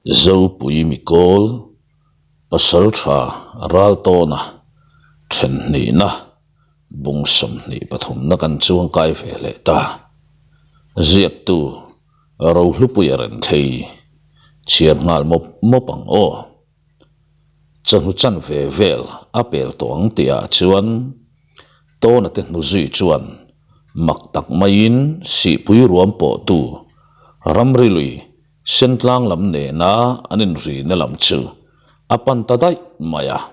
Zopui Mikawl, Pasaltha Raltawna thenhnihna bung 23na kan chuangkai ve leh ta. Ziaktu Rohlupuia Renthei chhiar nghal mawp mawp ang aw. Chawhnu chanve vel a pel tawh ang tihah chuan Tawna te hnuzui chuan mak tak maiin sihpui ruam pawhtu ramri lui Sentlang lam nena an inrina lam chu a pan ta daih mai a.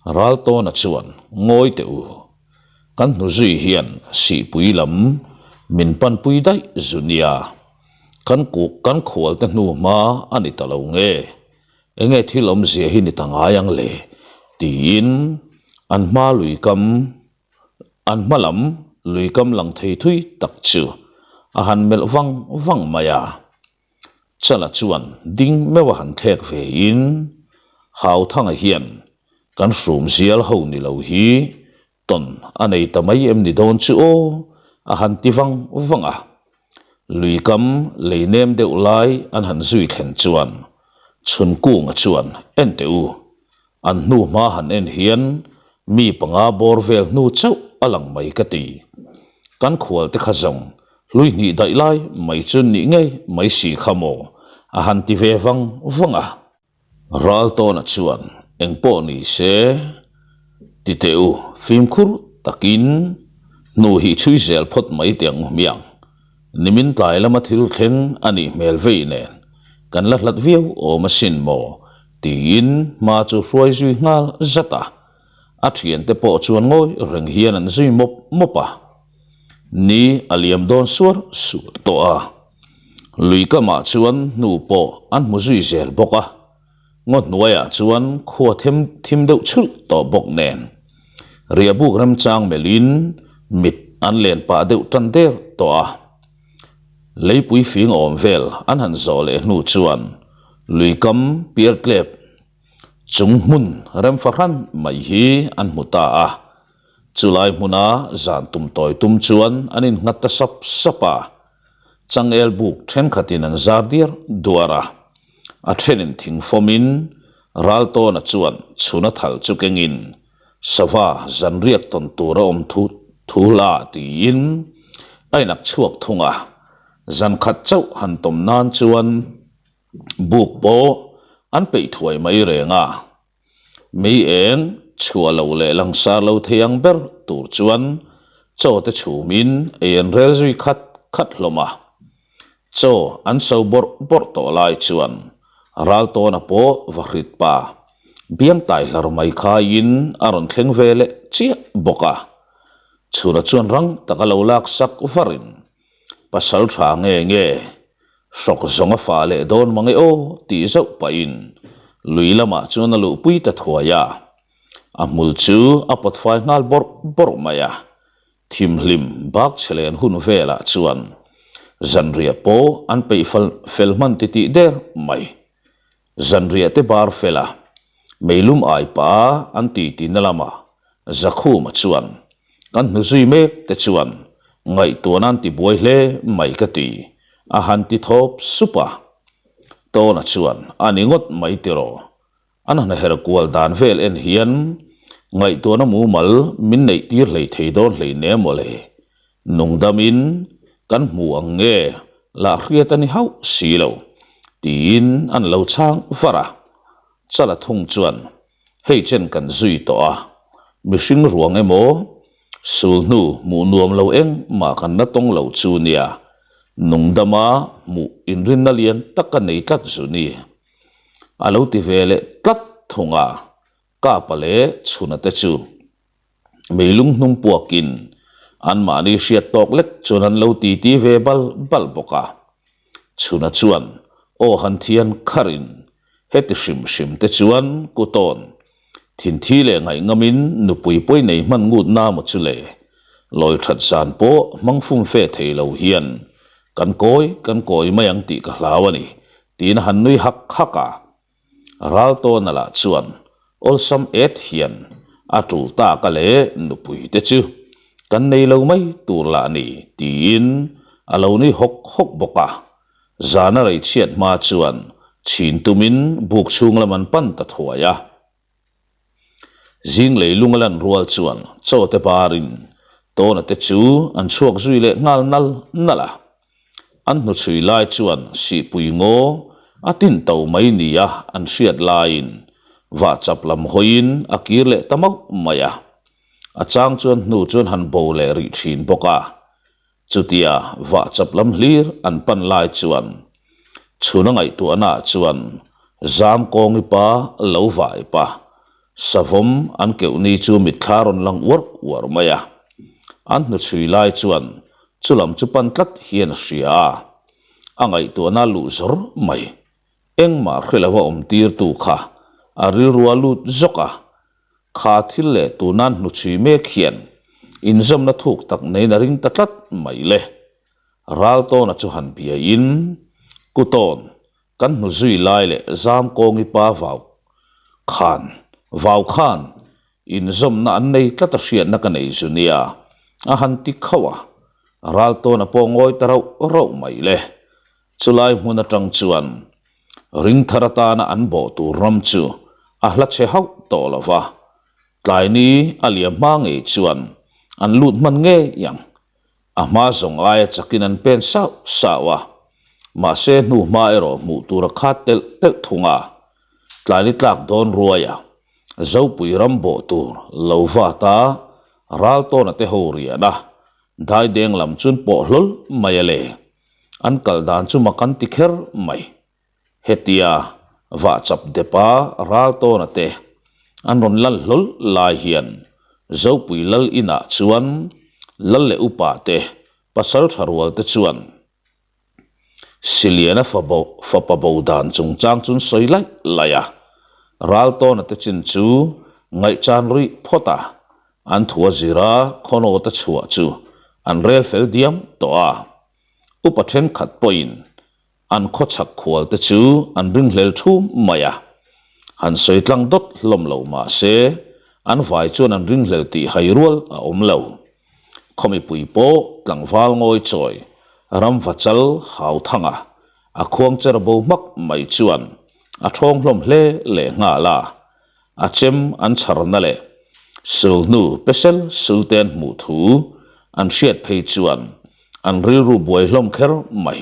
Raltawna chuan ngawi teh u, kan hnuzui hian sihpui lam min panpui daih zu nia, kan kan khualte hnu hma a ni ta lo nge, enge thil awmzia hi ni ta ngai ang le tiin an hma lui kam An hma lam lui kam lang thei thui tak chu a han melh vang vang mai a. Chala chuan ding meuh a han thlek ve in, Hauthanga hian kan hrum zial ho ni lo hi tawn a nei ta mai em ni dawn chu aw a han ti vang vang a. Lui kam lei nem deuh lai an han zui thlen chuan Chhunkunga chuan en teh u, An hnu hma han en hian mi panga bawr vel hnu chauh a lang mai ka ti. Kan khual te kha zawng hlui hnih daih lai mai chu nih ngei mai si kha maw a han ti ve vang vang a. Raltawna chuan eng pawh ni se ti teh u fimkhur takin hnu hi chhui zel phawt mai teh ang u hmiang. Nimin tlai lama thil thleng a nih hmel vei nen kan la hlat viau awm asin maw tiin hma chu hruai zui nghal zat a, a thiante pawh chuan ngawi reng hian an zui mawp mawp a. Ni a liam dawn suar suar tawh a, lui kamah chuan hnu pawh an hmu zui zel bawk a, ngaw hnuaiah chuan khua them thim deuh chhulh tawh bawk nen riahbuk remchang melhin mit an len pah deuh tan der tawh a. Leipui fing awm vel an han zawh leh hnu chuan luikam pialtlep chung hmun rem fahran mai hi an hmu ta a. Chulai hmuna zan tum tawi tum chuan an innghat ta sap sap a. Changel buk thenkhatin an zar diar duar a. A thenin thing fawmin Raltawna chuan chhuna thal chu kengin Sava zanriak tawn tur a awm thu thu hla tiin a inak chhuak thung a, zan khat chauh han tawm nan chuan buk pawh an peih thuai mai reng a. Mei eng chhuah lo leh langsar lo thei ang ber tur chuan chaw te chhumin ei an rel zui khat khat hlawm a. Chaw an so bawrh bawrh tawh lai chuan Raltawna pawh va hrit pa biangtai hlar mai khaiin a rawn thleng ve leh chiah bawk a. Chhuna chuan rang taka lo lak sak varin pasal tha nge nge hrawk zawng a fah leh dawn mange aw tih zauh pahin lui lamah chuan a luhpui ta thuai a. A hmul chu a pawt fai nghal bawrh bawrh mai a. Thimhlim bak chhe len hun velah chuan zanriah pawh an peih fel hman titih der mai. Zanriah te bar fela meilum ai pa an ti tihna lamah Zakhuma chuan kan hnu zui mek te chuan ngaihtuahna an ti buai hle mai ka ti a han ti thawp sup a. Tawna chuan a ni ngawt mai tiraw An han her kual dan vel en hian ngaihtuahna mumal min neih tir hlei thei dawn hlei ne mawle. Nungdamin kan hmu ang nge lah hriat a ni hauh si lo tiin an lo chhang var a. Chala thung chuan hei chen kan zui tawh a, mihring ruang emaw sul hnu hmuh nuam lo engmah kan la tawng lo chu nia, nungdama hmuh inrinna lian tak a nei tlat zu ni. A lo ti ve leh tlat thung a, Kapa leh Chhuna te chu meilung hnung puakin anmahni hriat tawk lek chuan an lo titi ve bal bal bawk a. Chhuna chuan aw han thian kharin heti hrim hrim te chuan kutawn thinthi leh ngaihngam-in nupui pawi nei hman ngut na maw chu le? Lawi that zan pawh hmang fum fe thei lo hian kan kawi kan kawi mai ang tih ka hlau a ni tiin a han nui hak hak a. Raltawna lah chuan awlsam et hian a tul tak a le nupui te chu kan nei lo mai tur lah ni tiin a lo nui hawk hawk bawk a. Zana rei chhiat hma chuan Chhin tumin buk chhung lam an pan ta thuai a. Zing leilung a lan rual chuan chaw te barin Tawna te chu an chhuak zui leh nghal nal nal a. An hnuchhui lai chuan sihpui ngaw a tin to mai nia an hriat laiin vahchap lam hawiin a kir leh ta mauh mai a. A chang chuan hnu chuan han bo leh rih thin bawk a. Chutia vahchap lam hlir an pan lai chuan chhuna ngaihtuahna ah chuan zam kawngi pa lo vai pa savawm an keuh ni chu mitthla rawn lang uar uar mai a. An hnuchhui lai chuan chulam chu pan tlat hian a hria a, a ngaihtuahna luh zawr mai. Engmah hre lova awm tirtu kha a rilrua lut zawk a, Kha thil leh tunan hnuchhui mek hian inzawmna thuk tak neiin a ring ta tlat mai le. Raltawna chu han biaiin, Kutawn, kan hnu zui lai leh Zamkawngi pa vau khan, vau khan inzawmna an nei tlat a hriatna ka nei zu nia, a han ti khauh a. Raltawna pawh ngawi ta rauh rauh mai le. Chulai hmun atang chuan ringthar atana an bawh tur ram chu a hla chhe hauh tawh lo va, tlaini a liam hma ngei chuan an lut hman ngei ang. A hma zawng aia chakin an pen sauh sauh a, mahse hnu hma erawh hmuh tur a khat telh telh thung a. Tlaini tlak dawn ruaia Zopui ram bawh tur lo vat a, Raltawna te ho rian a, Daideng lam chuan pawh hlawl mai a le. An kal dan chu mak an ti kher mai. Hetia vahchap depa Raltawna te an rawn lal hlawl lai hian Zopui lal inah chuan lal leh upa te pasal tha rual te chuan Siliana fapa bo dan chungchang chu an sawi laih laih a. Raltawna te chin chu ngaihchan rih phawt a, An thu a zir a, khawnawta chhuah chu an rel fel diam tawh a. Upa thenkhat pawhin an khawchhak khual te chu an ringhlel thum mai a. Han sawi tlang dawt hlawm lo mah se, an vai chuan an ringhlel tih hai rual a awm lo. Khaw mipui pawh tlangval ngawi chawi ramvachal hauthanga a khuangcher bo hmak mai chuan a thawng hlawm hle leh nghal a. A chem an chharna leh sulhnu pesel sulte an hmuh thu an hriat phei chuan an rilru buai hlawm kher mai.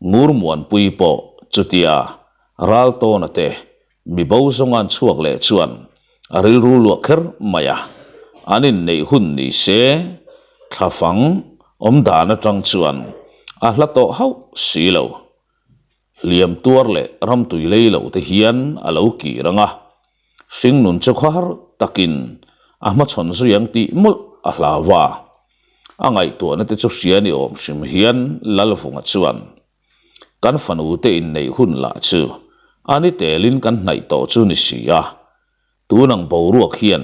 Ngur Muanpui pawh chutia Raltawna te mibo zawnga an chhuak leh chuan a rilru luah kher mai a, an inneih hun ni se thlafang awm dan atang chuan a hla tawh hauh si lo. Hliam tuar leh ramtui lei lo te hian a lo kir ang a, hringnun chu khawhar takin a hmachhawn zui ang tih mawlh a hlau a. A ngaihtuahna te chu hria ni awm hrim hian Lalvunga chuan, Kan fanu te inneih hun lah chu a ni telin kan hnaih tawh chu ni si a, tun ang boruak hian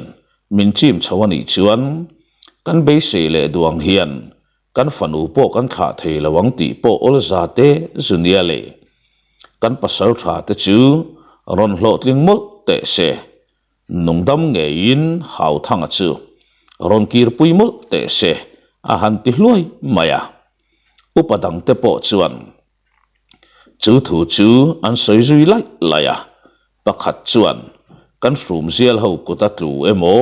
min chim chho a nih chuan kan beisei leh duang hian Kan fanu pawh kan thlah thei lo ang tih pawh awlza te zu nia le. Kan pasal tha te chu rawn hlawhtling mawlh teh se. Nungdam ngeiin Hauthanga chu rawn kirpui mawlh teh se a han ti hluai mai a. Upa dangte pawh chuan Chu thu chu an sawi zui laih laih a, pakhat chuan kan hrumzial ho kut a tlu emaw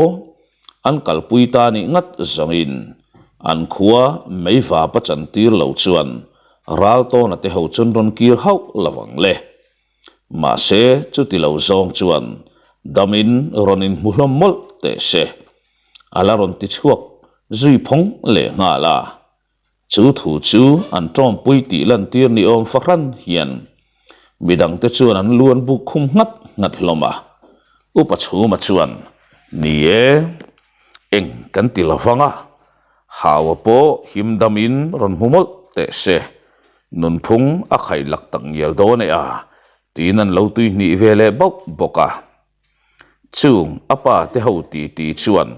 an kalpui ta nih ngat zawngin an khua meivap a chantir lo chuan Raltawna te ho chuan rawn kir hauh lo ang le. Mahse chuti lo zawng chuan damin rawn inhmu hlawm mawlh teh se. A la rawn ti chhuak zui phawng leh nghal a. Chu thu chu an tawmpui tih lantir ni awm fahran hian midangte chuan an lu an buk khum nghat nghat hlawm a. Upa Chhuma chuan, Ni e, eng kan ti lo vang a, Haua pawh him damin rawn hmu mawlh teh se, nunphung a khaihlak tak ngial dawn e a, tiin an lo tuihnih ve leh bauh bawk a. Chung a pa te ho ti ti chuan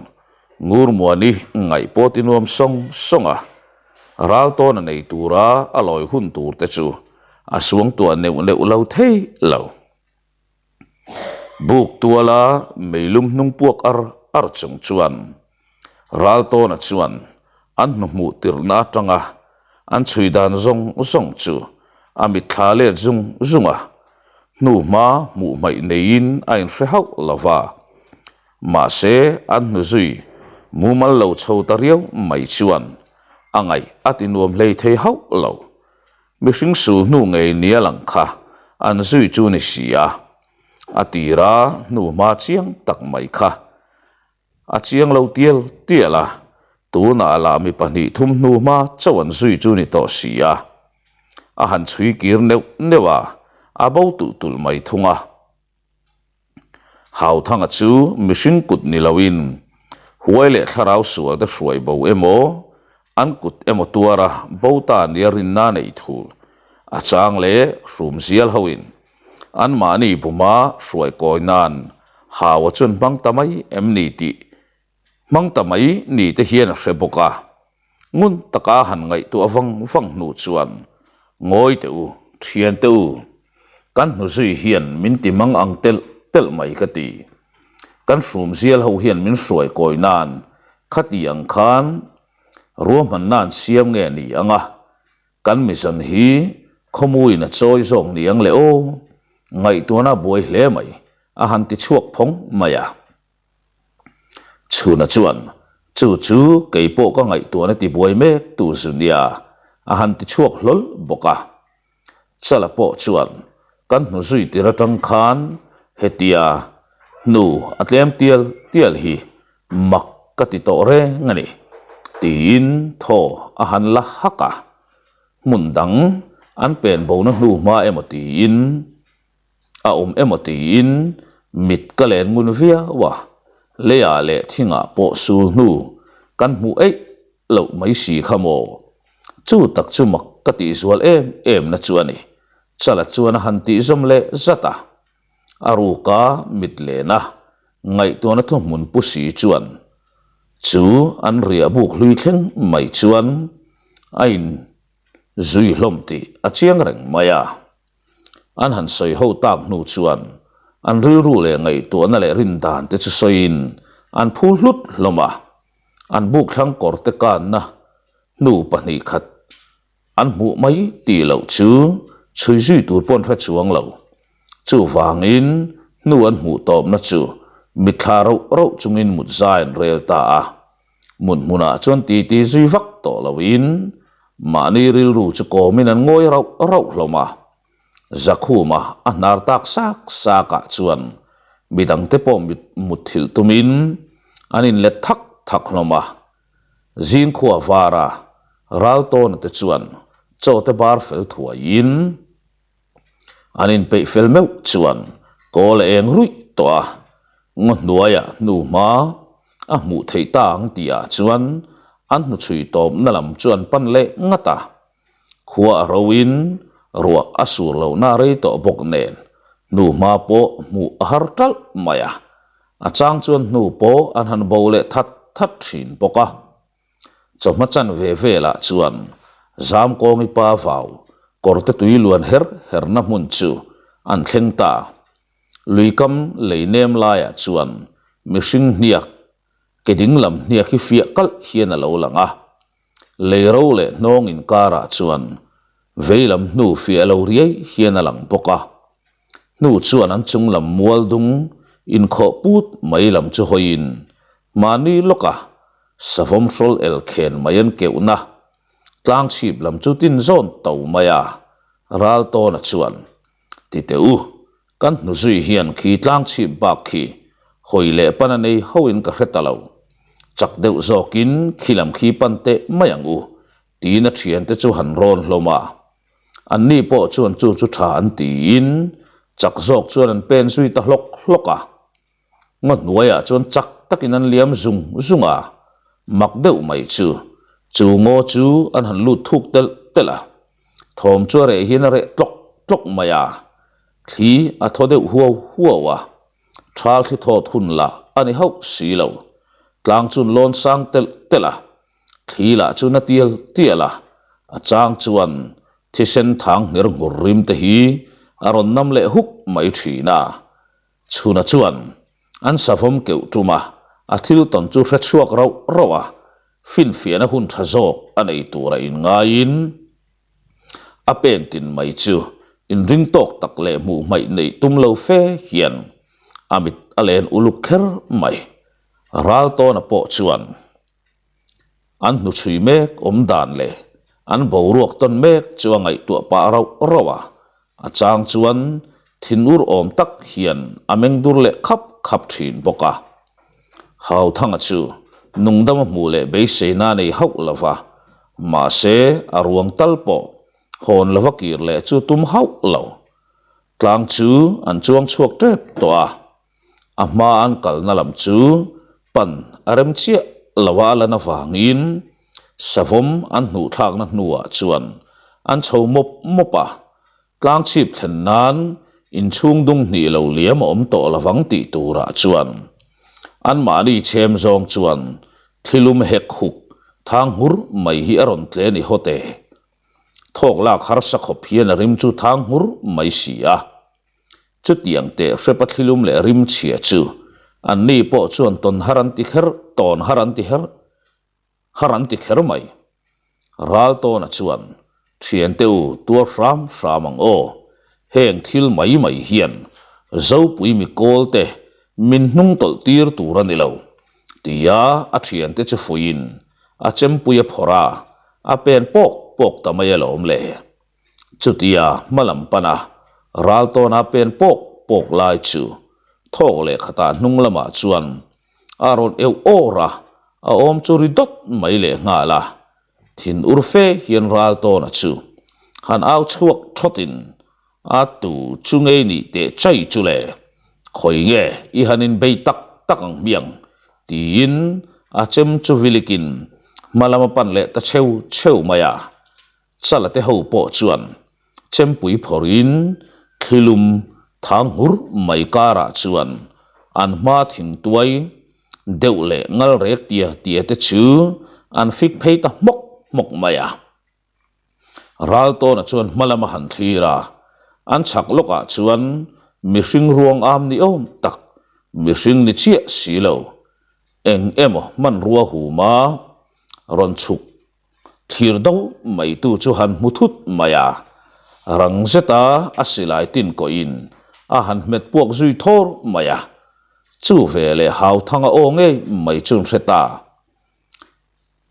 Ngurmuani ngaih pawh ti nuam sawng sawng a, Raltawna nei tura a lawi hun tur te chu a suangtuah neuh neuh lo thei lo. Buk tuala meilum hnung puak ar ar chung chuan Raltawna chuan an hnuhmuh tirhna atanga an chhui dan zawng zawng chu a mitthla let zung zung a. Hnuhma hmuh hmaih neiin a inhre hauh lo va. Mahse, an hnu zui mumal lo chho ta riau mai chuan a ngaih a ti nuam hlei thei hauh lo. Mihring sul hnu ngei nia lang kha an zui chu ni si a, a tira hnuhma chiang tak mai kha A chiang lo tial tial a, tunah lah mi pahnih thum hnu hma chauh an zui chu ni tawh si a. A han chhui kir neuh neuh a, a bo tulh tulh mai thung a. Hauthanga chu mihring kut ni loin huai leh thlarau sual te hruai bo emaw, an kut emaw tuara bo ta nia rinna nei thul a chang leh hrum zial hoin Anmahni buma hruai kawi nan Hawa chuan hmang ta mai em ni tih hmang ta mai ni te hian a hre bawk a. Ngun taka han ngaihtuah vang vang hnu chuan, Ngawi teh u, thian teh u, kan hnu zui hian min ti mang ang telh telh mai ka ti. Kan hrum zial ho hian min hruai kawi nan khati ang khan ruahmanna an siam nge ni ang a, Kan mizan hi khawmuin a chawi zawk ni ang le aw, ngaihtuahna a buai hle mai, a han ti chhuak phawng mai a. Chhuna chuan, Chu chu kei pawh ka ngaihtuahna ti buai mek tu zu nia, a han ti chhuak hlawl bawk a. Chala pawh chuan, Kan hnu zui tir atang khan hetia hnu a tlem tial tial hi Mak ka ti tawh reng a ni, tiin thaw a han la hak a. Hmun dang an pen bona hnu hma emaw tiin, a awm emaw tiin mit ka len ngun viau a, leiah leh thingah pawh sul hnu kan hmuh eih loh mai si kha maw? Chu tak chu mak ka tih zual em em na chu a ni, Chala chuan a han tih zawm leh zat a. A ruka mit lena ngaihtuahna thuhmun pu si chuan chu an riah buk hlui thleng mai chuan a in zui hlawm tih a chiang reng mai a. An han sawi ho tak hnu chuan an rilru leh ngaihtuahna leh rin dan te chu sawiin an phur hlut hlawm a. An buk thlang kawr te kanna hnu 2 khat An hmuh mai tih loh chu chhui zui tur pawh an hre chuang lo. Chuvangin hnu an hmuh tawpna chu mitthla rauh rauh chungin mut zai an rel ta a. Mut hmunah chuan titi zui vak tawh loin mahni rilru chu kawmin an ngawi rauh rauh hlawm a. Zakhuma a hnar tak sak sakah chuan midangte pawh mutthilh tumin an inlet thak thak hlawm a. Zingkhua vara Raltawna te chuan chaw te bar fel thuaiin an inpeih fel meuh chuan kawl a eng ruih tawh a, ngaw hnuaiah hnu hma a hmuh theih ta ang tihah chuan an hnuchhui tawpna lam chu an pan leh ngat a. Khua a roin ruah a sur lohna rei tawh bawk nen hnu hma pawh hmuh a har ṭalh mai a, a chang chuan hnu pawh an han bo leh that that thin bawk a. Chawhma chan ve velah chuan Zamkawngi pa vau kawrte tui luan her herna hmun chu an thleng ta. Luikam lei nem laiah chuan mihring hniak ke dinglam hniak hi fiah kalh hian a lo lang a. Lei ro leh hnawng inkarah chuan veilam hnu fiah lo riai hian a lang bawk a. Hnu chuan an chung lam mual dung inkhawh put mai lam chu hawiin mahni lawka savawm hrawl el khen mai an keuhna tlang chhip lam chu tin zawn to mai a, Raltawna chuan Ti teh u, kan hnu zui hian khi tlang chhip bak khi hawi leh pan a nei hoin ka hre ta lo. Chak deuh zawkin khi lam khi pan teh mai ang u, tiin a thiante chu han rawn hlawm a. Anni pawh chuan chu chu tha an tiin chak zawk chuan an pen zui ta hlawk hlawk a. Ngaw hnuaiah chuan chak takin an liam zung zung a, mak deuh mai chu, chu ngaw chu an han lut thuk telh telh a, thawm chu a reh hian a reh tlawk tlawk mai a, thli a thaw deuh huau huau a, thal thli thawt hun lah a ni hauh si lo, tlang chu an lawn sang telh telh a, thli lah chu na tial tial a, a chang chuan thisen thang ngher nghur rim te hi a rawn nam leh huk mai thin a. Chhuna chuan an savawm keuh tum a, a thil tawn chu hre chhuak rauh rauh a, finfiahna hun tha zawk a nei tura inngaiin a pen tin mai chu Inring tawk tak leh hmuh hmaih neih tum lo fe hian a mit a len uluk kher mai. Raltawna pawh chuan an hnuchhui mek awm dan leh an boruak tawn mek chu a ngaihtuah pah rauh rauh a, a chang chuan thinur awm tak hian a meng dur leh khap khap thin bawk a. Hauthanga chu nungdama hmuh leh beiseina a nei hauh lo va, mahse a ruang tal pawh hawn lova kir leh chu tum hauh lo. Tlang chu an chuang chhuak tep tawh a, a hma an kalna lam chu pan a rem chiah lo a lan avangin savawm an hnuh thlakna hnuah chuan an chho mawp mawp a, tlang chhip thlen nan inchhung dung hnih lo liam a awm tawh lovang tih turah chuan anmahni chhem zawng chuan thilum hek huk thang nghur mai hi a rawn tle ni hawt e. Thawk lak harsa khawp hian a rim chu thang nghur mai si a. Chutiang teh hrepa thlilum leh rim chhia chu anni pawh chuan tawn har an ti kher, tawn har an ti her, har an ti kher mai. Raltawna chuan, Thiante u, tuar hram hram ang aw. Heng thil mai mai hian Zopui mi kawlte min hnung tawlh tir tur a ni lo, tia a thiante chu fuiin a chempui a phawrh a, a pen pawk pawk ta mai alawm le. Chutia hmalam pana Raltawna pen pawk pawk lai chu thawk leh khatah hnung lamah chuan a rawn eu awr a, a awm chu ri dawt mai leh nghal a. Thin ur fe hian Raltawna chu han au chhuak thawtin a tu chu ngei nih teh chai chu le, khawi nge i han inbei tak tak ang hmiang tiin a chem chu vilikin hma lama pan leh ta cheu cheu mai a. Chala te ho pawh chuan chempui phawrhin thlilum thang nghur mai karah chuan an hma thingtuai deuh leh ngal rek tia tia te chu an fik phei ta hmawk hmawk mai a. Raltawna chuan hma lama han thlir a, an chhak lawkah chuan mihring ruang am ni awm tak, mihring ni chiah si lo, eng emaw hmanrua huma rawn chhuk Thlir do mai tu chu han hmu thut mai a, rang zeta a silai tin kawhin a han hmet puak zui thawr mai a, chu ve leh Hauthanga aw ngei mai chu an hre ta.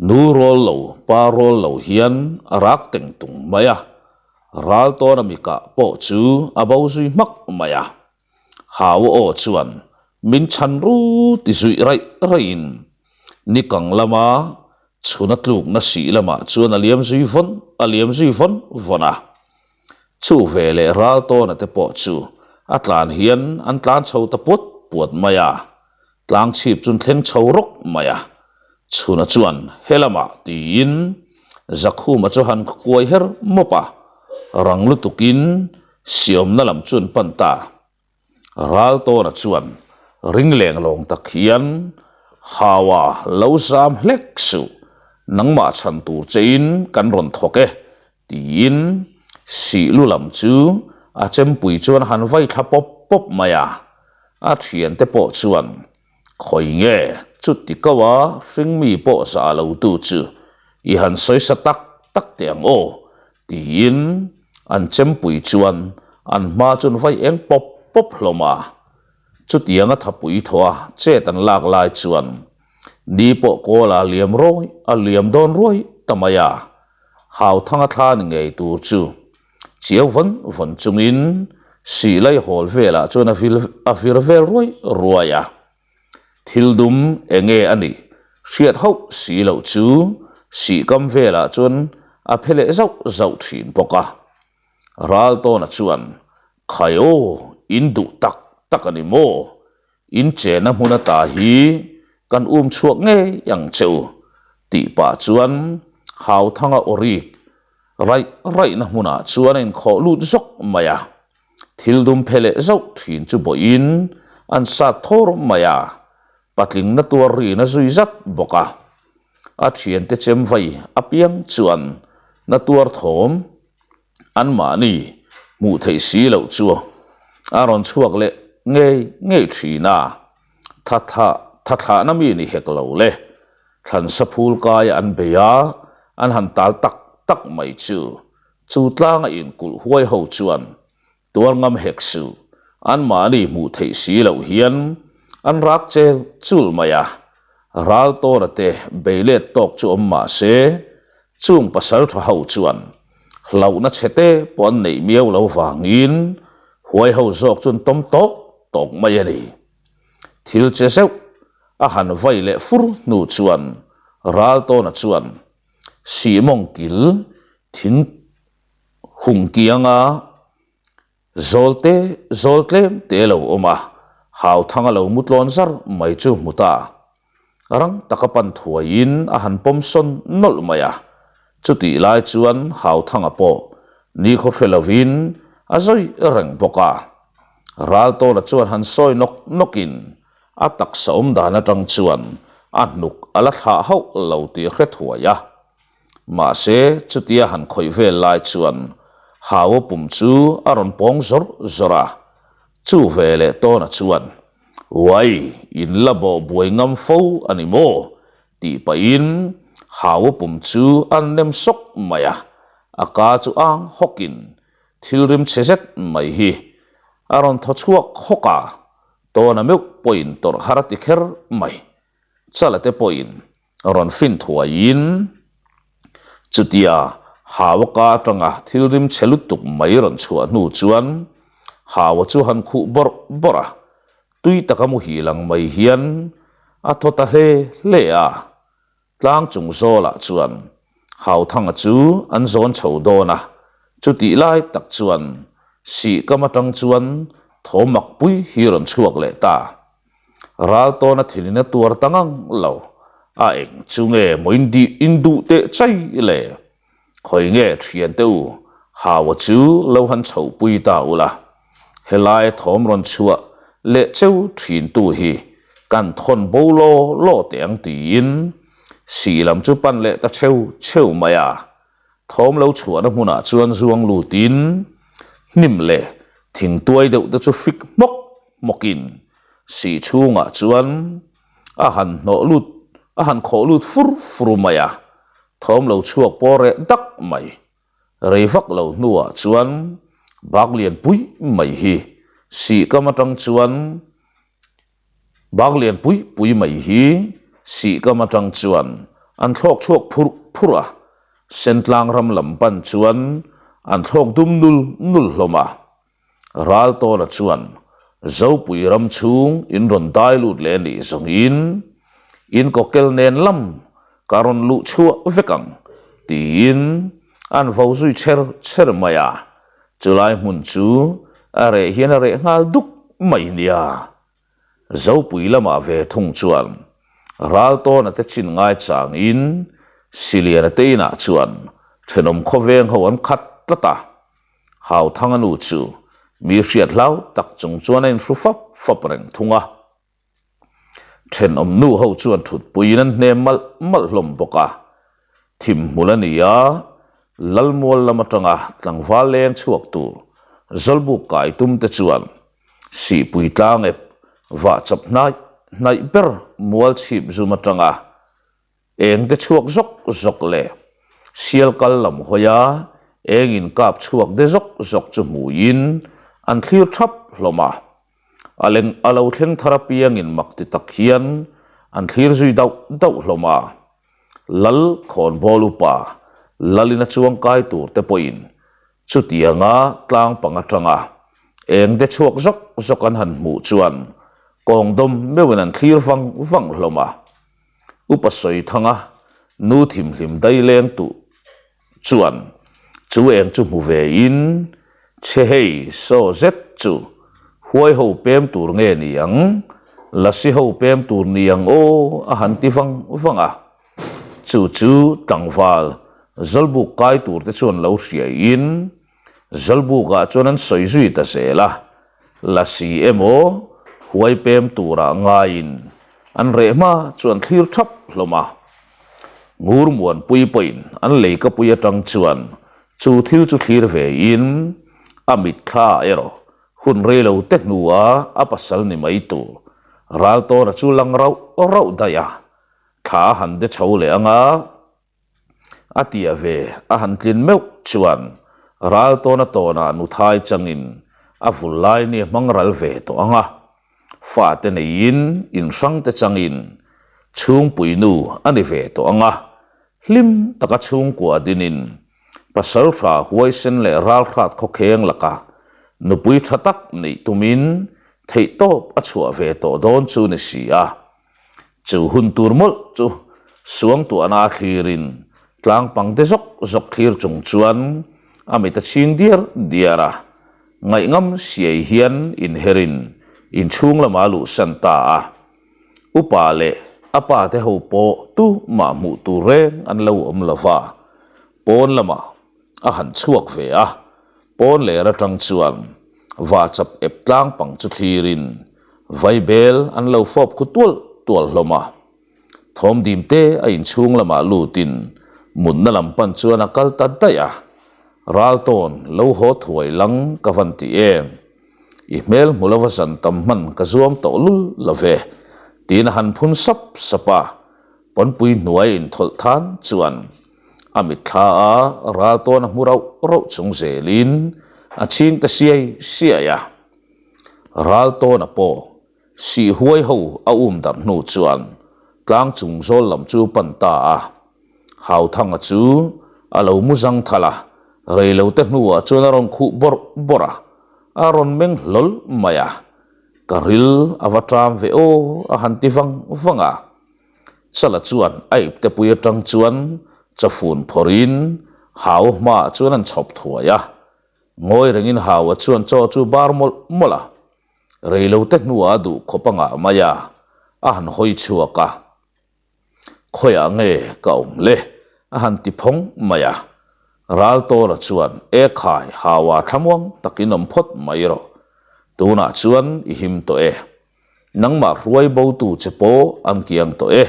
Nu rawl lo, pa rawl lo hian a rak teng tung mai a, ral tawna mi kah pawh chu a bo zui hmak mai a. Hau aw chuan min chhan ru ti zuih raih raihin nikang lama chhun a tlukna sih lamah chuan a liam zui vawn a liam zui vawn vawn a. Chu ve leh ral tawna te pawh chu a tlan hian an tlan chho ta puat puat mai a, tlang chhip chu an thleng chho rawk mai a. Chhuna chuan he lamah tiin Zakhuma chu han kuai her mawp a, rang lutukin siamna lam chu an pan ta. Raltawna chuan ring leng lawng tak hian Hawa lo zam hlek suh, nangmah chhan tur chein kan rawn thawk e tiin sihlu lam chu a chempui chuan a han vai thla pawp pawp mai a, a thiante pawh chuan Khawi nge chuti ko a hringmi pawh zah lo tu chu i han sawisa tak tak teh ang aw tiin an chempui chuan an hma chu an vai eng pawp pawp hlawm a. Chutianga thapui thaw a chet an lak lai chuan ni pawh kawl a liam rawi a liam dawn ruai ta mai a, Hauthanga thla ni ngei tur chu Chiau vawn vawn chungin sihlai hawl velah chuan a vil a vir vel ruai ruai a. Thil dum enge a nih hriat hauh si loh chu sihkam velah chuan a phe leh zauh zauh thin bawk a. Raltawna chuan, Khai aw, in duh tak tak a ni maw? In chena hmun ata hi kan um chhuak ngei ang che u, tih pah chuan Hauthanga awrik raih raihna hmunah chuan a inkhawh lut zawk mai a. Thil dum phe leh zauh thin chu bawhin an sat thawr mai a, patling na tuar rin a zui zat bawk a. A thiante chem vai apiang chuan na tuar thawm anmahni hmuh theih si loh chu a rawn chhuak leh ngei ngei thin a, tha tha tha thlahna mi ni hek lo le. Thlansa phul kaia an bei a, an han tal tak tak mai chu chu tlanga inkulh huai ho chuan. Tuar ngam hek suh, anmahni hmuh theih si loh hian an rak chel chul mai a. Ral tawna te bei let tawk chu awm mah se, chung pasal tha ho chuan hlauhna chhe te pawh an neih miau lo vangin huai ho zawk chu an tawm tawk tawk mai a ni. Thil che zeuh a han vai leh fur hnu chuan Ral tawna chuan Sihmawng kil thing Hung kianga zawl te zawl tlem te lo awm a, Hauthang a lo mu tlawn zar mai chu hmu ta. Rang taka pan thuaiin a han pawm sawn nawlh mai a, chutih lai chuan Hauthanga pawh nikhaw hre lovin a zawi reng bawk a. Raltawla chuan han sawi nawk nawkin a taksa awm dan atang chuan a hnuk a la thlah hauh lo tih hre thuai a. Mahse, chutia han khawih vel lai chuan Hau-a pum chu a rawn pawng zawr zawr a, chu ve leh tawna chuan, Uai, in la bawh buai ngam fo a ni maw? tih pahin Hau-a pum chu a nem sawk mai a, a ka chu ang hawkin thil rim chhe zet mai hi a rawn thaw chhuak hawk a, tawna meuh pawhin tawrh har a ti kher mai. Chala te pawhin rawn fin thuaiin chutia Hawa ka atanga thil rim chhe lutuk mai rawn chhuah hnu chuan Hawa chu han khuh bawrh bawrh a, tui taka muhil ang mai hian a thaw ta hle hle a. Tlang chung zawlah chuan Hauthanga chu an zawn chho dawn a, chutih lai tak chuan Sihkam atang chuan thawm mak pui hi rawn chhuak leh ta. Ral tawna thilin a tuar ta ngang lo, a eng chu nge maw in dih in duh teh chai le? Khawi nge thiante u, Hawa chu lo han chhoh pui ta ula, helaia thawm rawn chhuah leh cheu thintu hi kan thawn bo law law teh ang tiin sih lam chu pan leh ta cheu cheu mai a. Thawm lo chhuahna hmunah chuan zuang lutin hnim leh thing tuai deuh te chu fik hmawk hmawkin sih chhungah chuan a han hnawh lut a han khawh lut fur fur mai a, thawm lo chhuak pawh reh dak mai. Rei vak lo hnuah chuan bak lian pui mai hi sih kam atang chuan Bak lian pui pui mai hi Sihkam atang chuan an thlawk chhuak phurh phurh a, Sentlang ram lam pan chuan an thlawk dum nul nul hlawm a. Raltawna chuan Zopui ram chhung in rawn dai lut leh nih zawngin in kawkel nen lam ka rawn luh chhuah vek ang tiin an vo zui chher chher mai a. Chulai hmun chu a reh hian a reh nghal duk mai nia. Zopui lamah ve thung chuan Raltawna te chin ngai changin Siliana te inah chuan thenawm khawveng ho an khat tlat a. Hauthanga nu chu mi hriat hlau tak chung chuan a inhru fap fap reng thung a. Thenawm nu ho chuan thutpuiin an hnem malh malh hlawm bawk a. Thim hmul a ni a, Lalmual lam atanga tlangval leng chhuak tur Zawlbuk kai tum te chuan Sihpui tlang ep vah chap hnaih hnaih ber mual chhip zum atanga Eng te chhuak zawk zawk leh sial kal lam hawi a, eng in kap chhuak de zawk zawk chu hmuiin an thlir thap hlawm a. A leng a lo thleng thar apiangin mak ti tak hian an thlir zui dauh dauh hlawm a. Lal khawnbawl upa Lalina chuang kai tur te pawhin Chutianga tlang pang atanga eng de chhuak zawk zawk an han hmuh chuan kawng dawm meuhin an thlir vang vang hlawm a. Upa Sawithanga nu thimhlim dai leng tuh chuan chu eng chu hmu ve in, Chhe hei saw zet chu huai ho pem tur nge ni ang, lasi ho pem tur ni ang aw a han ti vang vang a. Chu chu tlangval Zawlbuk kai tur te chuan lo hriaiin Zawlbukah chuan an sawi zui ta zel a, Lasi emaw huai pem turah ngaiin an reh hma chu an thlir thap hlawm a. Ngur Muanpui pawhin an leikapui atang chuan chu thil chu thlir vein a mitthla erawh hun rei lo te hnua a pasal ni mai tur Raltawna chu lang rauh rauh daih a. Thla a han de chho leh ang a, a tia ve a han tlin meuh chuan ral tawna tawnah nuthai changin A vul lai ni a hmang ral ve tawh ang a, fate neiin inhrang te changin chhungpui nu a ni ve tawh ang a, hlim taka chhungkua dinin pasaltha huaisen leh ralhrat khawkheng lakah nupui tha tak neih tumin theihtawp a chhuah ve tawh dawn chu ni si a. Chu hun tur mawlh chu suangtuahna a thlirin tlang pang te zawk zawk thlir chung chuan a mit a chhing diar diar a, ngaihngam siai hian inherin inchhung lamah a luhsan ta a. Upa leh a pa te ho pawh tumah hmuh tur reng an lo awm lo va, pawn lamah a han chhuak ve a, pawn ler atang chuan vachap ep tlang pang chu thlirin vaibel an lo fawp khu tual tual hlawm a. Thawm dim te a inchhung lamah lutin mutna lam pan chuan a kal ta daih a, Raltawn lo haw thuai lang ka van ti em? I hmel hmu lova zan tam hman ka zuam tawh lul lo ve, tiin a han phun sap sap a, pawnpui hnuai inthawlh than chuan a mitthla a ral tawn a hmu rauh rauh chung zelin a chhing ta siai siai a. Ral tawna pawh sih huai ho a um darh hnu chuan tlang chung zawl lam chu pan ta a. Hauthanga chu a lo mu zang thal a, reilote hnuah chuan a rawn khuh bawrh bawrh a, a rawn meng hlawl mai a, Ka ril a va ṭam ve aw a han ti vang vang a. Chala chuan a iptepui atang chuan chawfun phawrhin Hau hmaah chuan an chhawp thuai a. Ngawi rengin Haua chuan chaw chu bar mawlh mawlh a. Reilote hnuah a duh khawp a ngah mai a, a han hawi chhuak a. Khawiah nge ka awm le? a han ti phawng mai a. Raltawla chuan, E khai, Haua thlamuang takin awm phawt mai rawh. Tunah chuan i him tawh e. Nangmah hruai botu che pawh an kiang tawh e.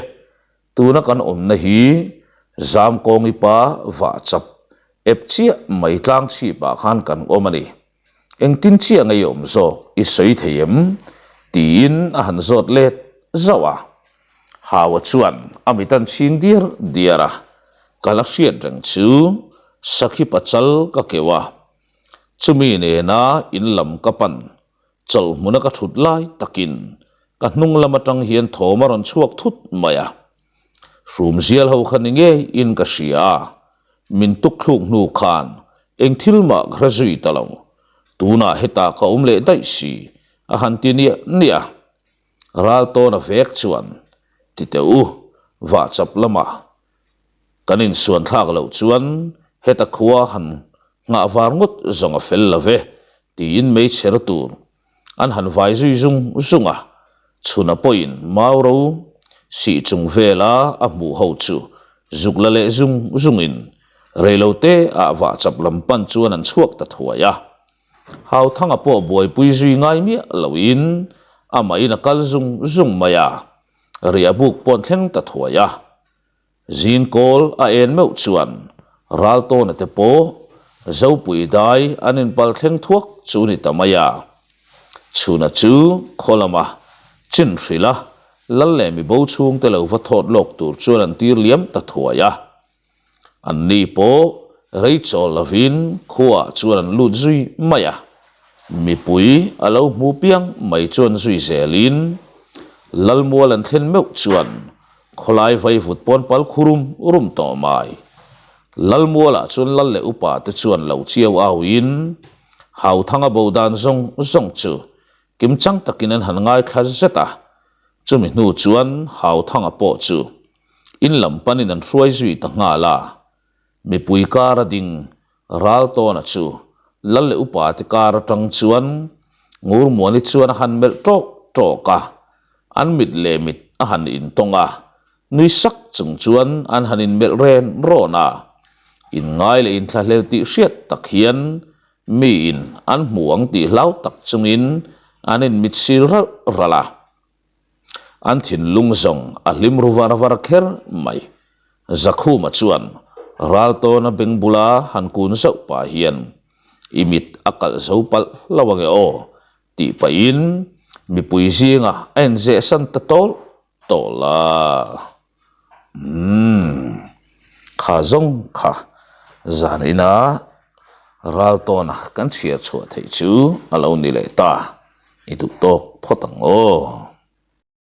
Tuna kan awmna hi Zamkawngi pa vah chap ep chiah mai tlang chhipah khan kan awm a ni. Engtin chiah ngei awm zawk i sawi thei em? tiin a han zawt let zauh a. Hawa chuan a mit an chhing diar diar a, ka la hriat reng chu sakhi pachal ka keuh a, chumi nena in lam ka pan Chawlh hmuna ka thut lai takin ka hnung lam atang hian thawm a rawn chhuak thut mai a. Hrum zial ho kha ni ngeiin ka hria a, min tuk thluk hnu khan eng thil mah ka hre zui ta lo. Tunah hetah ka awm leh daih si a han ti niah niah a. Ral tawna vek chuan ti teh u, vahchap lamah kan insuan thlak loh chuan heta khua han nghah var ngawt zawng a fel lo ve tiin meichher tur an han vai zui zung zung a, chhuna pawhin mau ro sih chung vela a hmuh ho chu zuk la leh zung zungin reilote ah vahchap lam pan chuan an chhuak ta thuai a. Hauthanga pawh buaipui zui ngai miah loin amahin a kal zung zung mai a, riah buk pawh an thleng ta thuai a. Zing kawl a en meuh chuan Raltawna te pawh Zopui dai an inpal thleng thuak chu ni ta mai a. Chhuna chu khaw lama chin hrilh a, Lal leh mibo chhungte lo va thawt lawk tur chuan an tir liam ta thuai a. An ni pawh rei chawl lovin khuaah chuan an lut zui mai a, mipui a lo hmu piang mai chuan zui zelin Lalmual an thlen meuh chuan khawlai vaivut pawn pal khu rum rum tawh mai. Lalmualah chuan lal leh upa te chuan lo chiau auin Hauthanga bo dan zawng zawng chu kimchang takin an han ngaithla zet a, Chumi hnu chuan Hauthanga pawh chu in lam panin an hruai zui ta nghal a, mipui kar a ding Raltawna chu lal leh upa te kar atang chuan Ngurmuani chuan a han melh tawk tawk a, an mit leh mit a han intawng a, nui sak chung chuan an han inmelh ren rawn a, inngai leh inthlahlel tih hriat tak hian Miin an hmu ang tih hlau tak chungin an inmitsir ralh ralh a, an thinlung zawng a hlim ru var var kher mai. Zakhuma chuan Raltawna beng bula han kun zauh pah hian, I mit a kalh zo palh hlo ange aw, tih pahin mipui zingah a inzehsan ta tawlh tawlh a. Umm, kha zawng kha zan ina. Raltawna kan chhiar chhuah theih chu a lo ni leh ta. I duh tawk phawt ang aw.